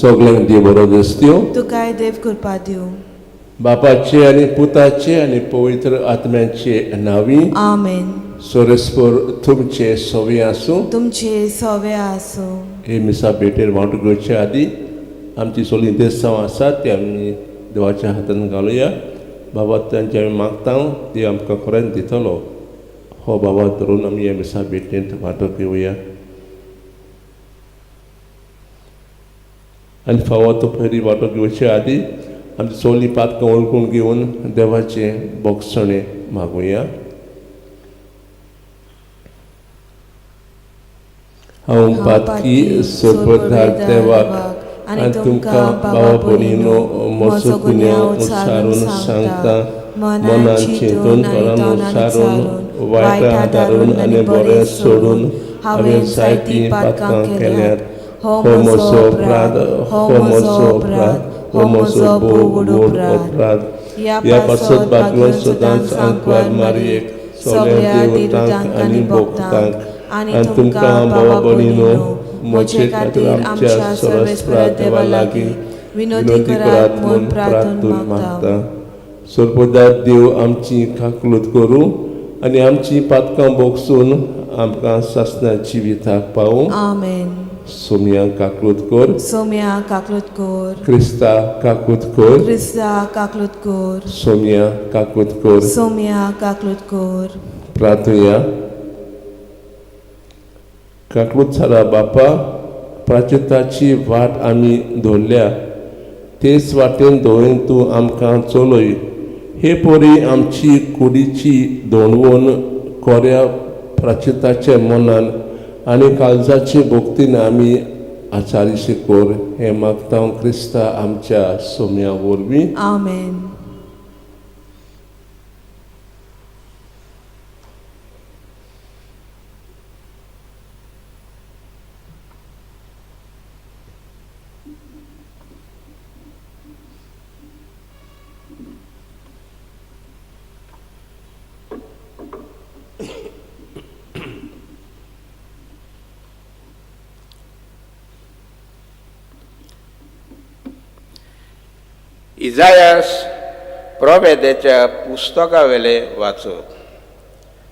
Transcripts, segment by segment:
सगल्यांक देव बरो दिसत्यो. तुकाय देव कृपा दिवं. बापाचे आनी पुताचे आनी पवित्र आत्म्याचे नांवी. आमेन. सोरेस्पर तुमचे सवे आसूं. तुमचे सवे आसूं. हे मिसा भेटेर वांटो घेवचे आदी आमची सगळीं देसांव आसात ती आमी देवाच्या हातान घालुया. बाबा तांचे आमी मागता, देव आमकां खरेंच दितलो. हो बाबा धरून आमी ह्या मिसा भेटेंत वांटो घेवया आनी फावो तो पयली वांटो घेवचे आदी आमची सगळीं पातकां वळखून घेवन देवाचें बोगसणें मागुया. हांव पातकी सोपदार देवाक आनी तुमकां भावा भयणीनो म्हजो गुन्यांव उच्चारून सांगता. मनान चिंतून तोंडान उच्चारून वायट आदारून आनी बरें सोडून हांवें जायतीं पातकां केल्यात. हो म्हजो अपराध, हो म्हजो अपराध, हो म्हजो भोव व्हड अपराध. ह्या पासत भाग्यवंत सदांच आंकवार मारयेक, सगळ्या देवतांक आनी भक्तांक आनी तुमकां भावा भयणीनो म्हजे खातीर आमच्या सर्वेस्परा देवा लागीं विनोती करात म्हूण प्रार्थून मागता. सर्वदार देव आमची काकलूत करूं आनी आमची पातकां बोगसून आमकां सासणा जिविताक पावूं. आमेन. सोमया काकलूत कर. सोम्या काकलूत कर. क्रिस्ता काकूत कर. क्रिस्ता काकलूत कर. सोमया काकूत कर. सोम्या काकलूत कर. प्रार्थुया. काकलूत सारा बापा, प्राचिताची वाट आमी धरल्या तेच वाटेन धरून तूं आमकां चलय. हे परी आमची कुडीची दोणवण कोऱ्या प्राचिताच्या मनान आनी काळजाचे भक्तीन आमी आचारिशी कर. हें मागता क्रिस्ता आमच्या सोम्या वरवीं. आमेन. इजायास प्रोवेदेच्या पुस्तकावेले वाचप.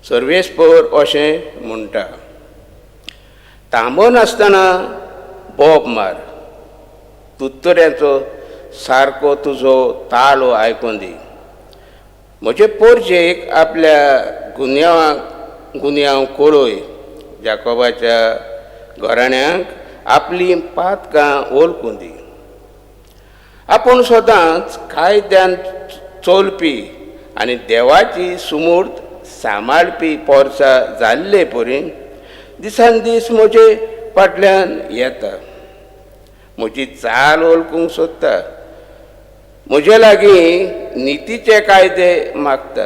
सर्वेस्पर अशें म्हणटा, थांबनासतना बोब मार, तुत्तुऱ्याचो सारको तुजो ताळो आयकून दी. म्हजे पोरजेक आपल्या गुन्यांवाक गुन्यांव कळय, जाकोबाच्या घराण्यांक आपलीं पातकां वळखून दी. आपूण सदांच कायद्यान चलपी आनी देवाची सुमूर्त सांबाळपी पोरसा जाल्ले परी दिसान दीस म्हजे फाटल्यान येता, म्हजी चाल वळखूंक सोदता, म्हजे लागीं नितीचे कायदे मागता,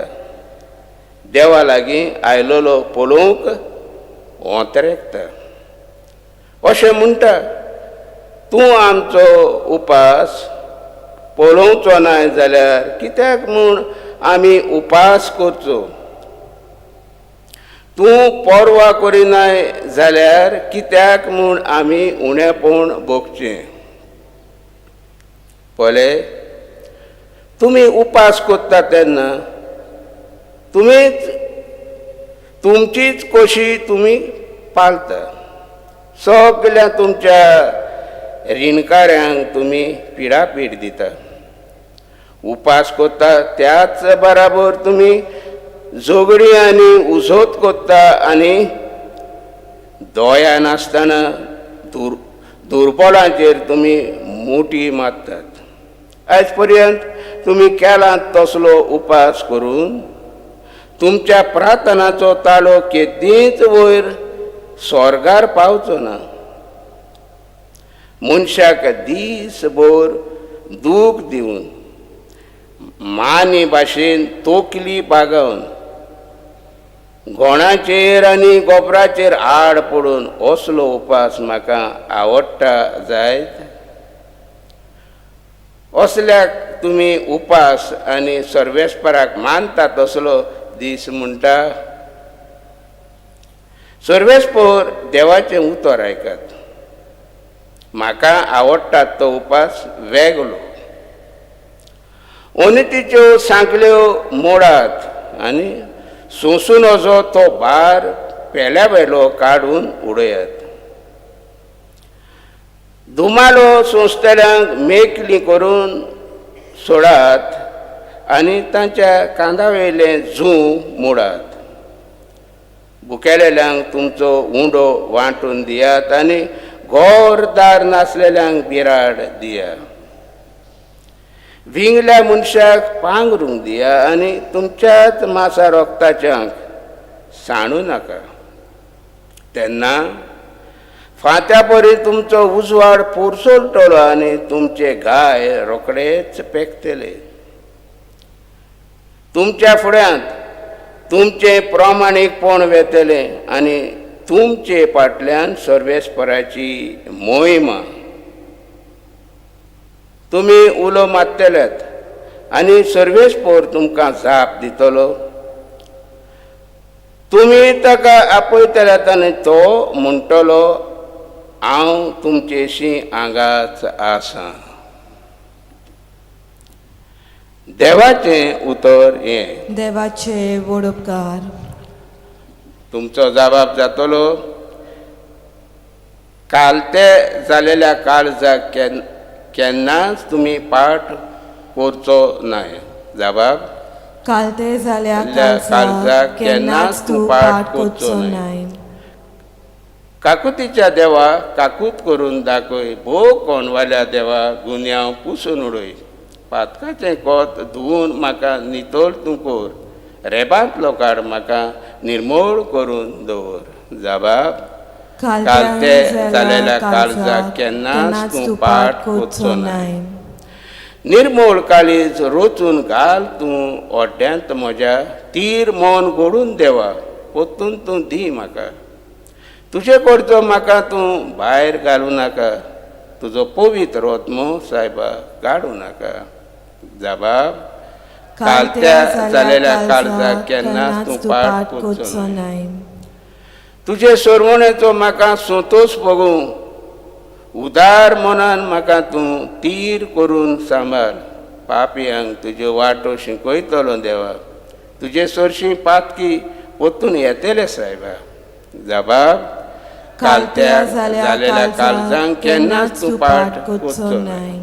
देवा लागीं आयलोलो पळोवंक ओंतरेकता. अशें म्हणटा, तूं आमचो उपास पळोवचो नाय जाल्यार कित्याक म्हूण आमी उपास करचो? तूं पर्वा करिनाय जाल्यार कित्याक म्हूण आमी उणेपण भोगचें? पळय, तुमी उपास करता तेन्ना तुमीच तुमचीच कशी तुमी पाळता, सगल्या तुमच्या रिणकाऱ्यांक तुमी पिडापीड दिता. उपास करता त्याच बराबर तुमी झगडी आनी उजोत करता आनी दोया नासतना दुर्बळांचेर तुमी मोटी मारतात. आयज पर्यंत तुमी केला तसलो उपास करून तुमच्या प्रार्थनाचो ताळो केदींच वयर स्वर्गार पावचो ना. मनशाक दीसभर दूख दिवन मानी भाशेन तोकली बागोवन गोणाचेर आनी गोबराचेर आड पडून असलो उपास म्हाका आवडटा जायत. असल्याक तुमी उपास आनी सर्वेस्पराक मानता तसलो दीस म्हणटा. सर्वेस्पर देवाचें उतर आयकात. म्हाका आवडटा तो उपास वेगळो. अनितीच्यो सांकल्यो मोडात आनी सोंसूं नजो तो भार पेल्या वेलो काडून उडयात. धुमालो सोंसतल्यांक मेकली करून सोडात आनी तांच्या कांदा वयलें जूं मोडात. भुकेलेल्यांक तुमचो उंडो वांटून दियात आनी घरदार नासलेल्यांक बिराड दिया. विंगल्या मनशाक पांगरूंक दिया आनी तुमच्याच मासा रोगताच्यांक सांडू नाका. तेन्ना फांत्या परी तुमचो उजवाड पुरसुलटलो आनी तुमचे गाय रोखडेच पेकतले. तुमच्या फुड्यांत तुमचें प्रामाणीकपण वेतलें आनी तुमचे फाटल्यान सर्वेस्पराची मोहिमा. तुमी उलो मारतलेत आनी सर्वेस्पर तुमकां जाप दितलो. तुमी ताका आपयतल्यात आनी तो म्हणटलो, हांव तुमचेशी हांगाच आसा. देवाचें उतर हें. देवाचे वडोपकार. तुमचो जबाब जातलो, कालते जालेल्या काळजाक केन्नाच तुमी पाठ करचो नाय. जबाब कालते जाल्या काळजाक केन्नाच तूं पाठ करचो नाय. काकुतीच्या देवा काकूत करून दाखय, भोव कोणवाल्या देवा गुन्यांव पुसून उडय. पातकाचें कोत धुवून म्हाका नितळ तूं कर, रेबांतलो काड म्हाका निर्मूळ करून दवर. जबाब कालते जालेल्या काळजाक केन्नाच तूं पाठ करचो नाय. निर्मूळ काळीज रोचून घाल तूं ओड्यांत म्हज्या, तीर मन घडून देवा परतून तूं दी म्हाका. तुजे कडचो म्हाका तूं भायर घालूं नाका, तुजो पवित्र आत्मो सायबा काडूं नाका. जबाब कालत्या जालेल्या काळजाक केन्नाच तूं पाठ करचो नाय. तुजे सरवणेचो म्हाका संतोश भोगूं, उदार मनान म्हाका तूं तीर करून सांबाळ. पापयांक तुज्यो वाटो शिकयतलो देवा, तुजे सरशीं पातकी परतून येतले सायबा. जबाब कालत्या जालेल्या काळजाक केन्नाच तूं पाठ करचो नाय.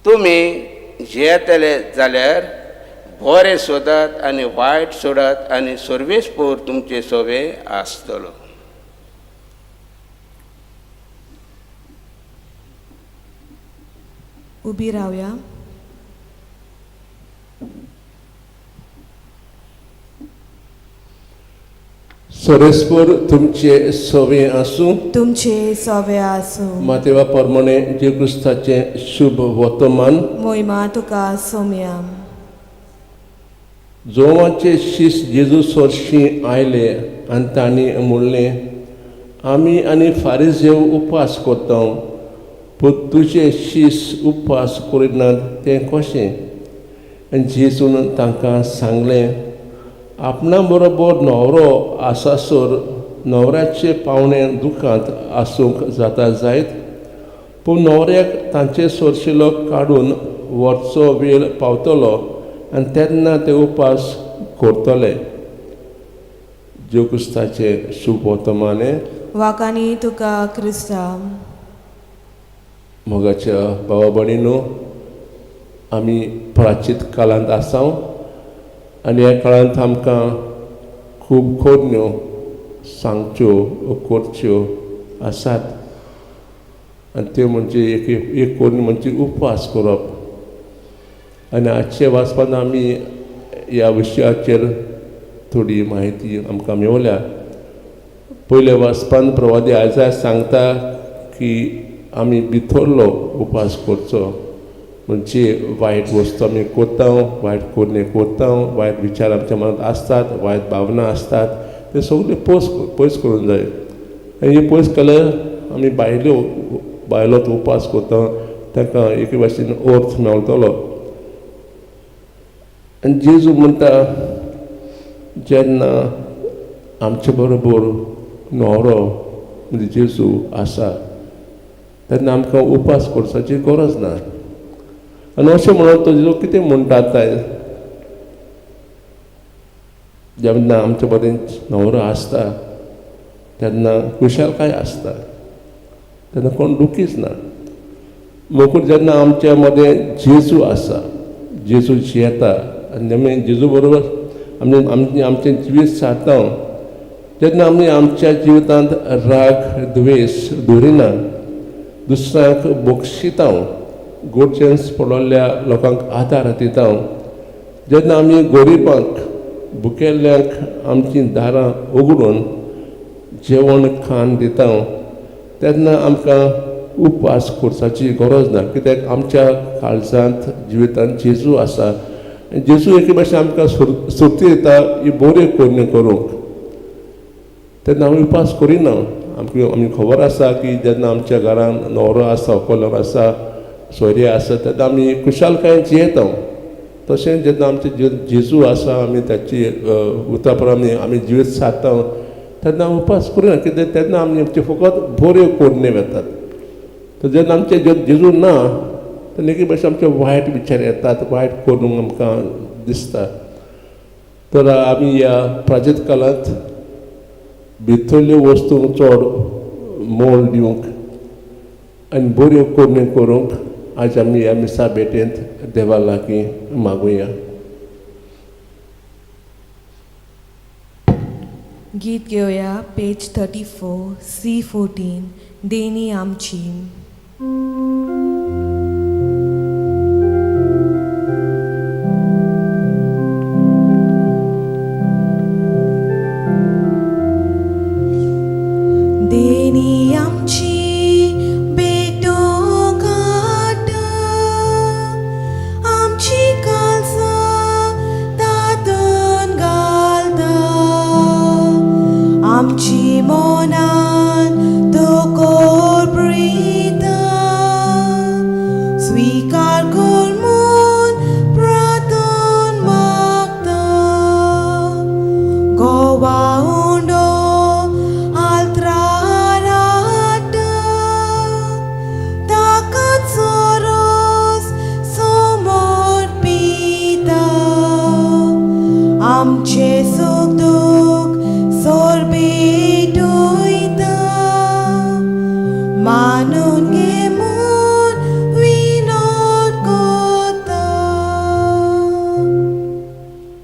तुमी जियेतले जाल्यार बरें सोदात आनी वायट सोडात आनी सर्वेस्पर तुमचे सोवे आसतलो. उबी रावया. सर्वेस्पर तुमचे सोवे आसूं. तुमचे सोवे आसूं. मातेवा प्रमाणे जेजू क्रिस्ताचें शुभ वर्तमान. मोहिमा तुका सोम्या. जोवाचे शीस जेजू सरशीं आयले आनी तांणी म्हणलें, आमी आनी फारीजेव उपास करता, पूण तुजे शीस उपास करिनात तें कशें? आनी जेजून तांकां सांगलें, आपणा बरोबर न्हवरो आसासर न्हवऱ्याचे पावणे दुखांत आसूंक जाता जायत, पूण न्हवऱ्याक तांचे सरशिलो काडून व्हरचो वेळ पावतलो आनी तेन्ना ते उपास करतले. जेजू क्रिस्ताचें शुभ वर्तमान. वाकानी तुका क्रिस्ता. मोगाच्या भावा भयणीनो, आमी प्राचीत काळांत आसा आनी ह्या काळांत आमकां खूब कोरण्यो सांगच्यो करच्यो आसात. आनी त्यो म्हणजे एक एक कोरणी म्हणजे उपवास करप. आनी आजच्या वाचपान आमी ह्या विशयाचेर थोडी म्हायती आमकां मेवल्या. पयल्या वाचपान प्रवादी आयज सांगता की आमी भितरलो उपास करचो, म्हणजे वायट वस्तू आमी करता, वायट करणे करता, वायट विचार आमच्या मनांत आसतात, वायट भावना आसतात, ते सगळे पयस पयस करूंक जाय. आनी हे पयस केल्यार आमी भायल्यो बायलो उपास करता तांकां एके भाशेन अर्थ मेळटलो. आनी जेजू म्हणटा, जेन्ना आमचे बरोबर न्हवरो म्हणजे जेजू आसा तेन्ना आमकां उपास करपाची गरज ना. आनी अशें म्हणून तो जेजू कितें म्हणटा जेन्ना आमचे मदें न्हवरो आसता तेन्ना खुशालकाय आसता, तेन्ना कोण दुखीच ना. मोकूर जेन्ना आमच्या मदें जेजू आसा, जेजू जियेता आनी आमी जेजू बरोबर आमी आमचें जिवीत सारता, जेन्ना आमी आमच्या जिवितांत राग द्वेश दवरिना, दुसऱ्यांक बक्षिता, गोडचेन्स पडलेल्या लोकांक आदार दिता, जेन्ना आमी गरिबांक भुकेल्ल्यांक आमचीं दारां उगडून जेवण खाण दिता, तेन्ना आमकां उपास करपाची गरज ना, कित्याक आमच्या काळजांत जिवितांत जेजू आसा. जेजू एके भाशेन आमकां सुर्ती दिता ही बऱ्यो करण्यो करूंक, तेन्ना आमी उपास करिना. आमकां आमी खबर आसा की जेन्ना आमच्या घरान न्हवरो आसा, व्हंकल आसा, सोयरे आसा, तेन्ना आमी खुशालकायेन जियेता. तशें जेन्ना आमचे जेजू आसा, आमी ताची उतापर आमी आमी जिवीत सारता, तेन्ना उपास करिना, कित्याक तेन्ना आमी आमचे फकत बऱ्यो करण्यो वेतात. तर जेन्ना आमचे जेजू ना तेन्ना एके भाशेन आमचे वायट विचार येतात, वायट करूंक आमकां दिसता. तर आमी ह्या प्राचीत काळांत भितरल्यो वस्तूंक चड मोल दिवंक आनी बऱ्यो करण्यो करूंक आज आमी ह्या मिसा भेटेंत देवा लागीं मागुया. गीत घेवया पेज 34 C14 देणी आमची. देणी आमची भेटो घाट, आमची काळजां तातून घालता, आमची मनान तो कोरब्रिता, स्वीकार कर म्हूण प्रार्थन मागता. गोवा उंडो आल्त्राराट, ताका चोरोस समर्पिता, आमचे सुख दुख सोरबेट वयता, मानून घे म्हूण विनोद करता.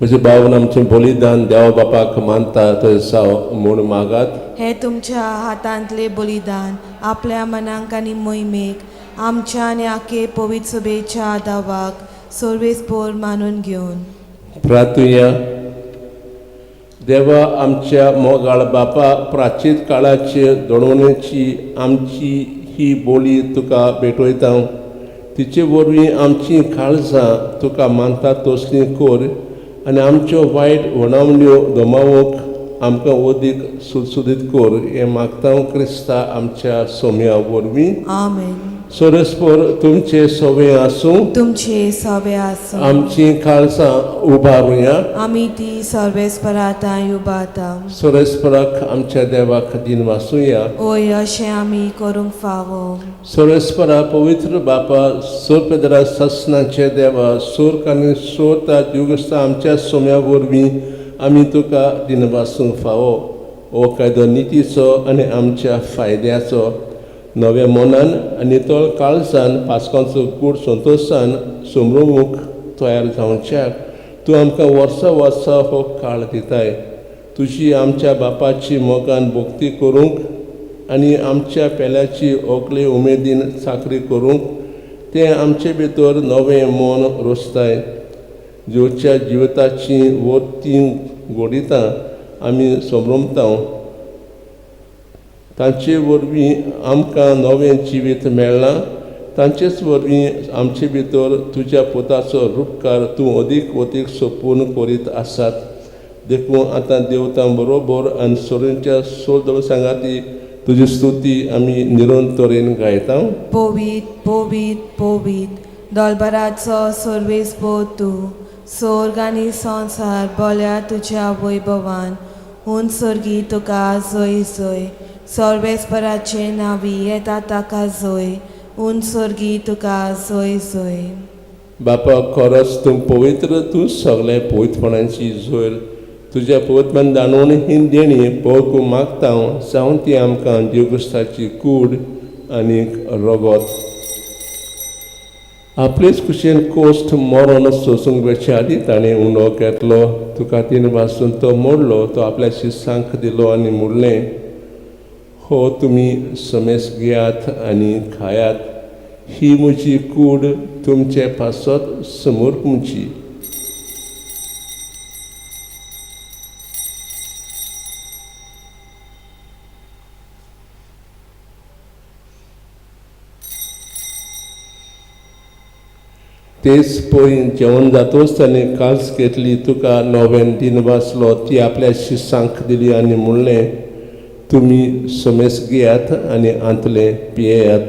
म्हजे भावन आमचें बलिदान देवा बापाक मानता थंय जावं म्हूण मागात. हे तुमच्या हातांतले बलिदान आपल्या मनांक आनी मोहिमेक आमच्या आनी आखे पवित्र सभेच्या दावाक सर्वेस्पोर मानून घेवन प्रार्थुया. देवा आमच्या मोगाळ बापा, प्राचीत काळाचे दडवणेची आमची ही बोली तुका भेटयता, तिचे वरवीं आमची काळजां तुका मानता तसलीं कर आनी आमच्यो वायट वणावण्यो दमावंक आमकां अदीक सुदसुदीत कर, हें मागता क्रिस्ता आमच्या सोम्या वरवीं. आमेन. सरस्पर तुमचे सवे आसूं. तुमचे सवे आसूं. आमची काळजां उबारुया. आमी ती सर्वेस्परातां उबारता. सरस्पराक आमच्या देवाक दिन वासुया. ओय, अशें आमी करूंक फावो. सरस्परा पवित्र बापा, सोरपेदरा ससनाचे देवा, सोर्क आनी सोता युगस्ता आमच्या सोम्या वरवीं आमी तुका दिन वासूंक फावो. हो कायदो नितीचो आनी आमच्या फायद्याचो. नव्या मनान आनी नितळ काळजान पास्कांचो गूढ संतोशान समरोवंक तयार जावच्याक तूं आमकां वर्सा वर्सा हो काळ दिताय. तुजी आमच्या बापाची मोगान भक्ती करूंक आनी आमच्या पेल्याची ओकले उमेदीन चाकरी करूंक तें आमचे भितर नवें मन रोसताय. जेवच्या जिविताची वरती घडितां आमी समरमता, तांचे वरवीं आमकां नवें जिवीत मेळ्ळां. तांचेच वरवीं आमचे भितर तुज्या पुताचो रुपकार तूं अदीक अदीक सोपून करीत आसात. देखून आतां देवतां बरोबर आनी सोरींच्या सोल सांगाती तुजी स्तुती आमी निरंतरेन गायता. पवीत पवीत पवीत दोलबराचो सर्वेस्पोर तूं, सोर्ग आनी संवसार बोल्या तुज्या वैभवान. हून सर्गी तुका जोय जोय सर्वेस्पराचे नांवी येता ताका जोय हून सर्गी तुका जोय जोय. बापा खरोच तूं पवित्र, तूं सगळें पवित्रपणाची जोर. तुज्या पवित्रपण दाणून ही देणी पळोवंक मागता हांव, जावन ती आमकां देवगुस्ताची कूड आनी रगत. आपलेच कुशेन कोश्ट मरण सोसूंक वेचे आदी ताणें उंडो घेतलो, तुका तीन वासून तो मोडलो, तो आपल्या शिसांक दिलो आनी म्हणलें, हो तुमी समेस घेयात आनी खायात, ही म्हजी कूड तुमचे पासत समर्पूची. तेच पळय जेवण जातोच ताणें कास घेतली, तुका नव्यान दिन वाचलो, ती आपल्या शिसांक दिली आनी म्हणलें, तुमी समेस घेयात आनी आंतलें पियेयात,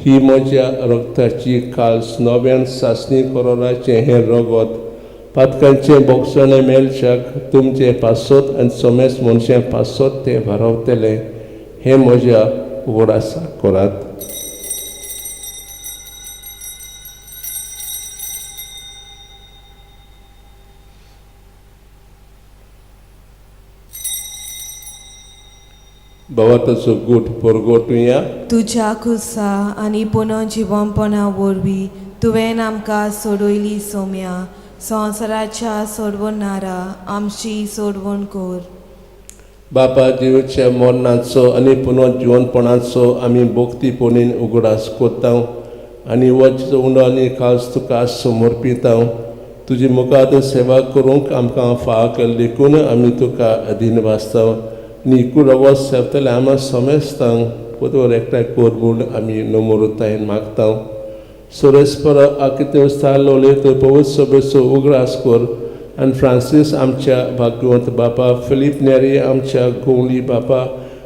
ही म्हज्या रगताची काल्स नव्यान सासणी करोराचें हें रगत पातकांचें बोगसणें मेळच्याक तुमचें पासत आनी समेस मनशां पासत तें भारावतलें, हें म्हज्या उगडासा करात. बाबा ताचो गूट परगटुया. तुज्या खुसा आनी पुनर्जिवनपणा वरवीं तुवें आमकां सोडयली सोम्या, संवसाराच्या सोडवणारा आमची सोडवण कर. बापा जिवच्या मरणाचो आनी पुनर्जिवनपणाचो आमी भक्तीपणीन उगडास कोत्ता आनी वच उंडो आनी खास तुका समर्पिता. तुजी मुखार सेवा करूंक आमकां फाव केल्ली देखून आमी तुका अधीन वाचता. नी कुड रगत सेवतले आमा समेस्तांक पोतोर एकठांय कर म्हूण आमी नमोरतायेन मागता. सोरेस्पर आकितेवस्था लोले तर पवित्र सभेचो उगडास कर आनी फ्रांसीस आमच्या भाग्यवंत बापा, फिलीप नेरी आमच्या गोवली बापा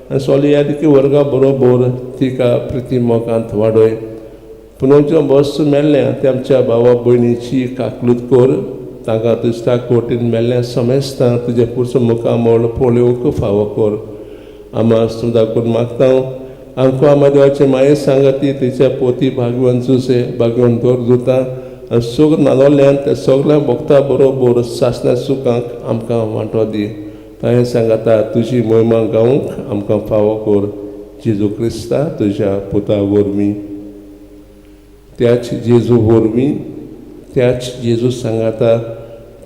आनी सोलियादिकी वर्गा बरोबर तिका प्रिती मोगांत वाडय. पुनोच्या बस मेल्ल्या ते आमच्या भावा भयणीची काकलूत कर, तांकां तुजता कोटीन मेल्ल्या समेस्तां तुजें पुरसो मुखामळ पळोवंक फावो कर. आमा सुद्दां करून मागता आमकां आमा देवाचे माये सांगाती तिच्या पोती भागवंत जुसे भागवंत दर दुता आनी सगळं नानोल्यान त्या सगळ्या भोगता बरोबर सासण्या सुखांक आमकां वांटो दी. ताणें सांगाता तुजी मोहिमा गावंक आमकां फावो कर. जेजू क्रिस्ता तुज्या पुता वरवीं, त्याच जेजू वरवीं, त्याच जेजू सांगाता,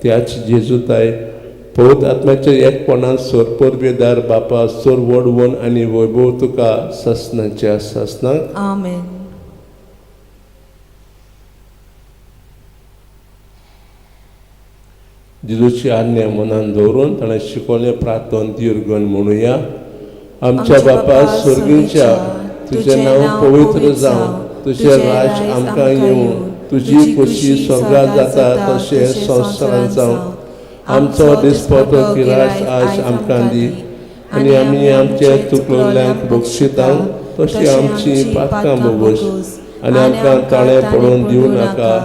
त्याच जेजू ताय पवित्र आत्म्याच्या एकपणान सोर परबेदार बापा सोर वडवण आनी वैभव तुका सासणाच्या सासणाक. आमेन. जेजूची आज्ञा मनान दवरून ताणें शिकवलें प्रार्थन दीर्घन म्हणुया. आमच्या बापा स्वर्गीच्या, तुजें नांव पवित्र जावं, तुजें राज आमकां येवं, तुजी खुशी स्वर्गात जाता तशें संवसारांत जावं. आमचो दिसपटो गिरास आज आमकां दी आनी आमी आमचे चुकलोल्यांक बक्षिता तशी आमची पातकां भोगोस आनी आमकां ताळें पडोवन दिवं नाका,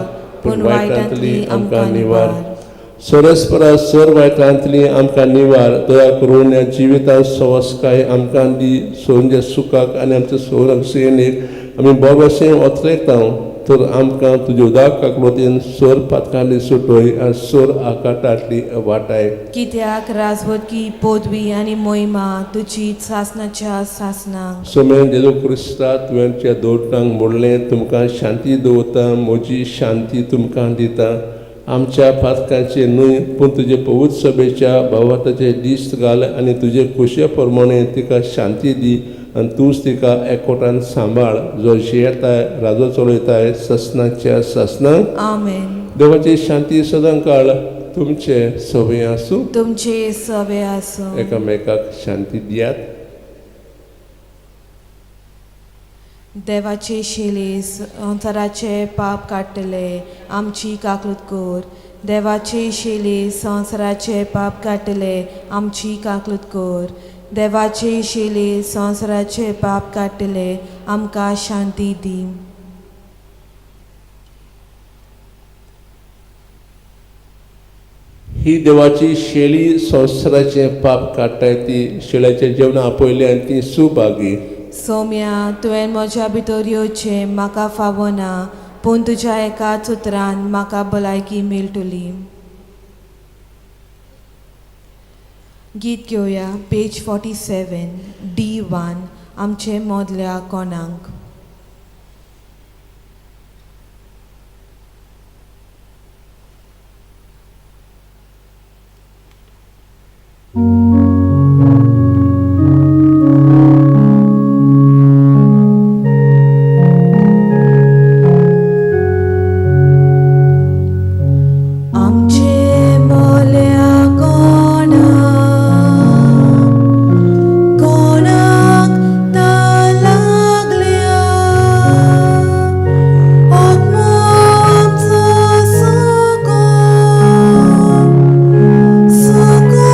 पूण वायटांतली आमकां निवार. सोरस्परा सर वायटांतली आमकां निवार. दया करून ह्या जिवितांत सवस्काय आमकां दी, सोंजे सुखाक आनी आमच्या संरक्षणेक आमी बरोशें ओतरेता. तर आमकां तुज्या उदक काकलोतीन सोर पातकांतली सुटोय आनी सोर आकाटांतली वाटाय. कित्याक राजवटकी पदवी आनी मोहिमा तुजी सासणाच्या सासणाक. सोमेन जेजू क्रिस्ता तुवेंच्या दोटांक म्हणलें, तुमकां शांती दवरता, म्हजी शांती तुमकां दिता. आमच्या पातकांचे न्हय पूण तुजे पवित्र सभेच्या भावाताचे दीस घाल आनी तुजे खुशे प्रमाणे तिका शांती दी आनी तूंच तिका एकवटान सांबाळ, जो जियेताय राजो चलयताय ससनाच्या ससनाक. आमेन. देवाची शांती सदां काळ तुमचे सवय आसूं. तुमचे सवे आसूं. एकामेकाक शांती दियात. देवाचे शिले संवसाराचे पाप काडटले, आमची काकूत कर. देवाचे शिले संवसाराचे पाप काडटले, आमची काकूत कर. देवाचे शिले संवसाराचे पाप काडटले, आमकां शांती दी. ही देवाची शेळी संवसाराचें पाप काडटाय ती शेळ्याचें जेवण आपयलें आनी ती सुभागी. सोम्या, तुवें म्हज्या भितर येवचें म्हाका फावना, पूण तुज्या एकाच उतरान म्हाका भलायकी मेळटली. गीत घेवया पेज 47 D1 आमचे मोदल्या कोणाक. आमचे मोल्या कोणाक कोणाक ता लागल्या आत्मो आमचो सुको सुको.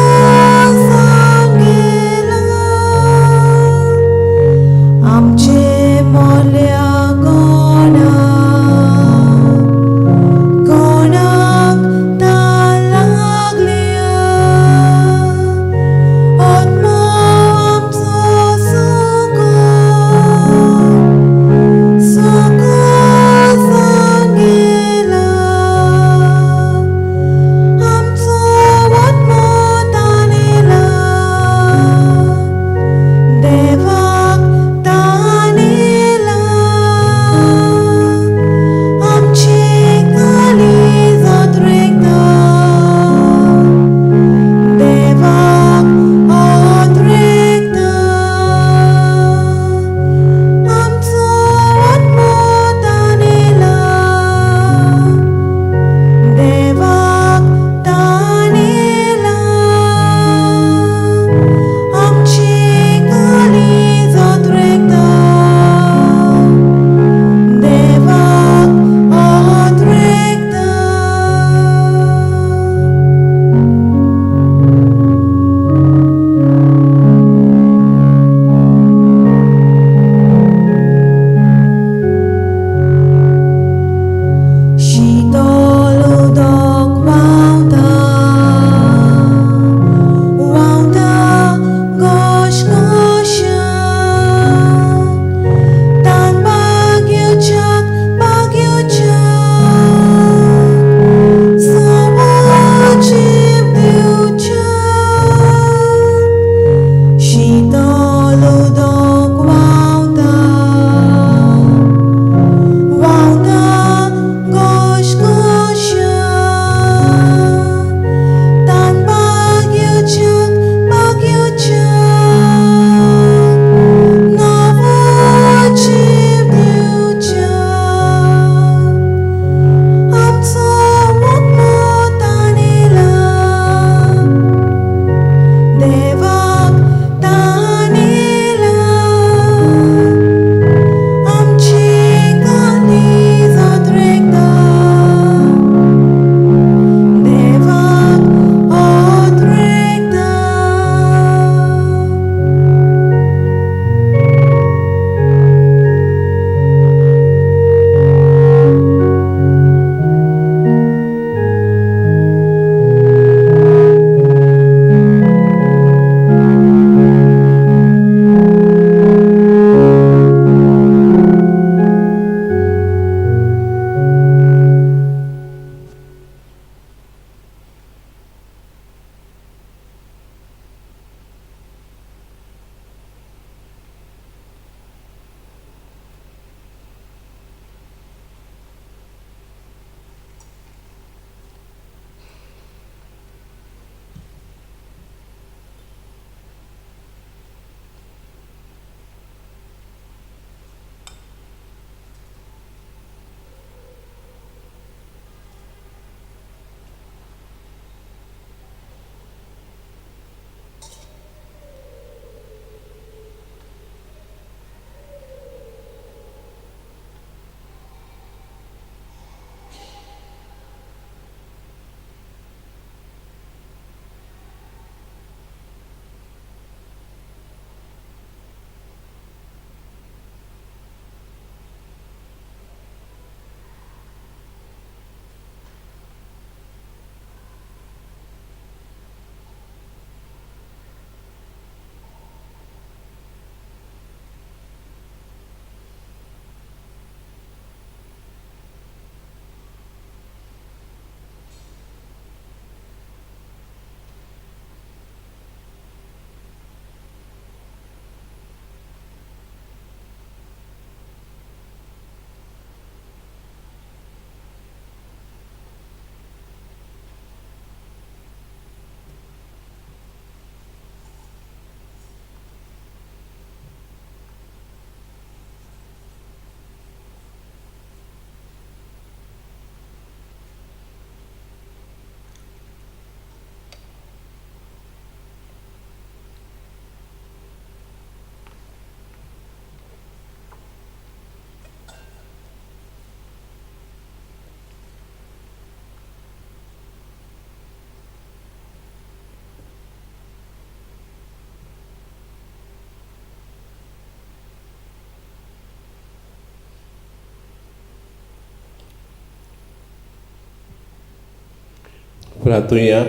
प्रार्थुया.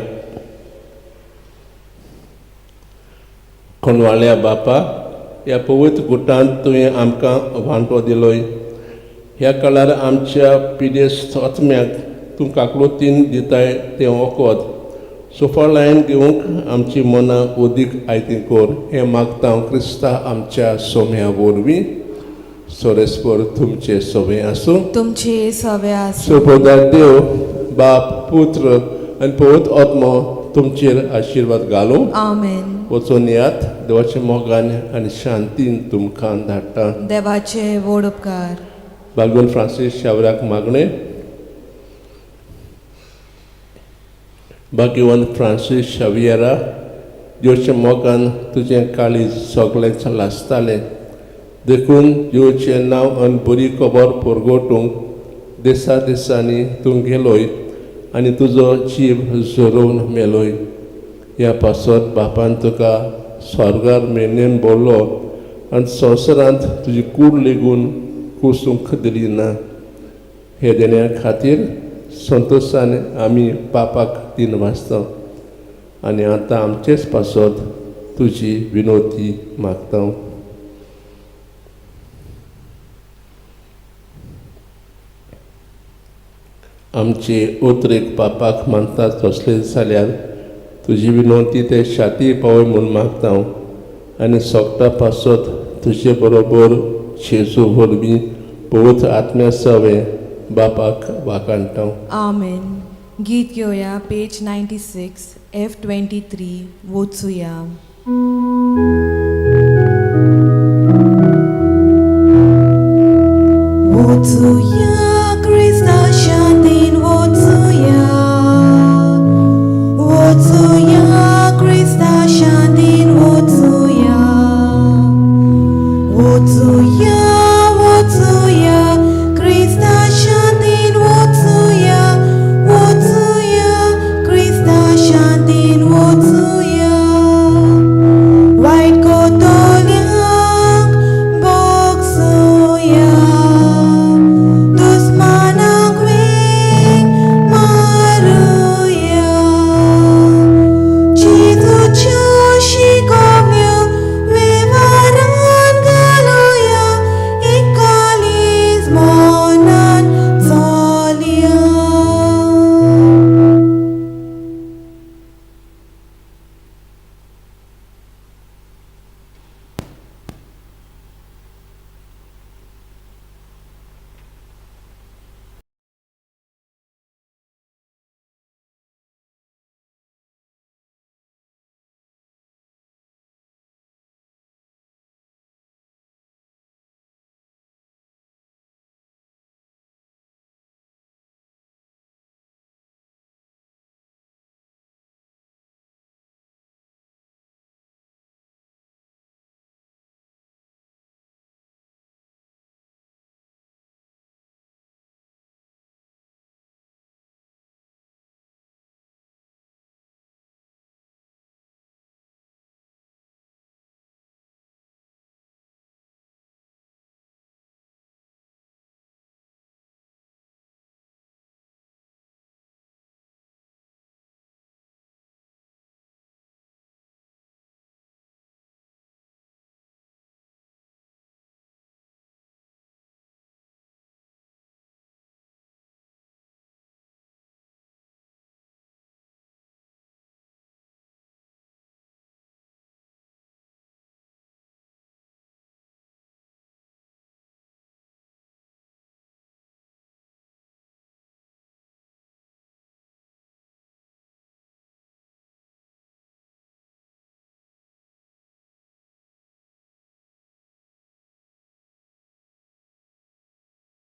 कोणवाल्या बापा, ह्या पवित्र गुटांत तुवें आमकां वांटो दिलोय. ह्या काळार आमच्या पिडेस्त आत्म्याक तूं काकळुतीन दिताय तें वखद सुफळायन घेवंक आमची मनां उदीक आयती कर, हें मागता हांव क्रिस्ता आमच्या सोम्या वरवीं. सोरेस्पर तुमचे सोबें आसूं. तुमचे सवे आसूं. सुप्रदार देव बाप, पुत्र आनी पवित्र आत्मो तुमचेर आशिर्वाद घालूं. आमेन. वचून येयात, देवाच्या मोगान आनी शांतीन तुमकां धाडटा. देवाचे व्हड उपकार. बागून फ्रांसीस शावराक मागणें. भाग्यवंत फ्रांसीस शावियरा, देवच्या मोगान तुजें काळीज सगळेंच लासतालें, देखून देवचें नांव आनी बरी खबर परगटूंक दिसा दिसांनी तूं गेलोय आनी तुजो जीव झरोवन मेलोय. ह्या पासत बापान तुका स्वर्गार मेनेन बोल्लो आनी संवसारांत तुजी कूड लेगून कुसूंक दिली ना. हे देण्या खातीर संतोशान आमी पापाक दिन वाचता आनी आतां आमचेच पासत तुजी विनोती मागता. आमचे उतरेक पापाक मानता तसले जाल्यार तुजी विनवती ते शाती पावय म्हूण मागता आनी सोगटा पासत तुजे बरोबर जेजू वरवीं पवित्र आत्म्या सवें बापाक वाखाणटा. आमेन. गीत घेवया पेज 96 F 23, वचुया. वचुया.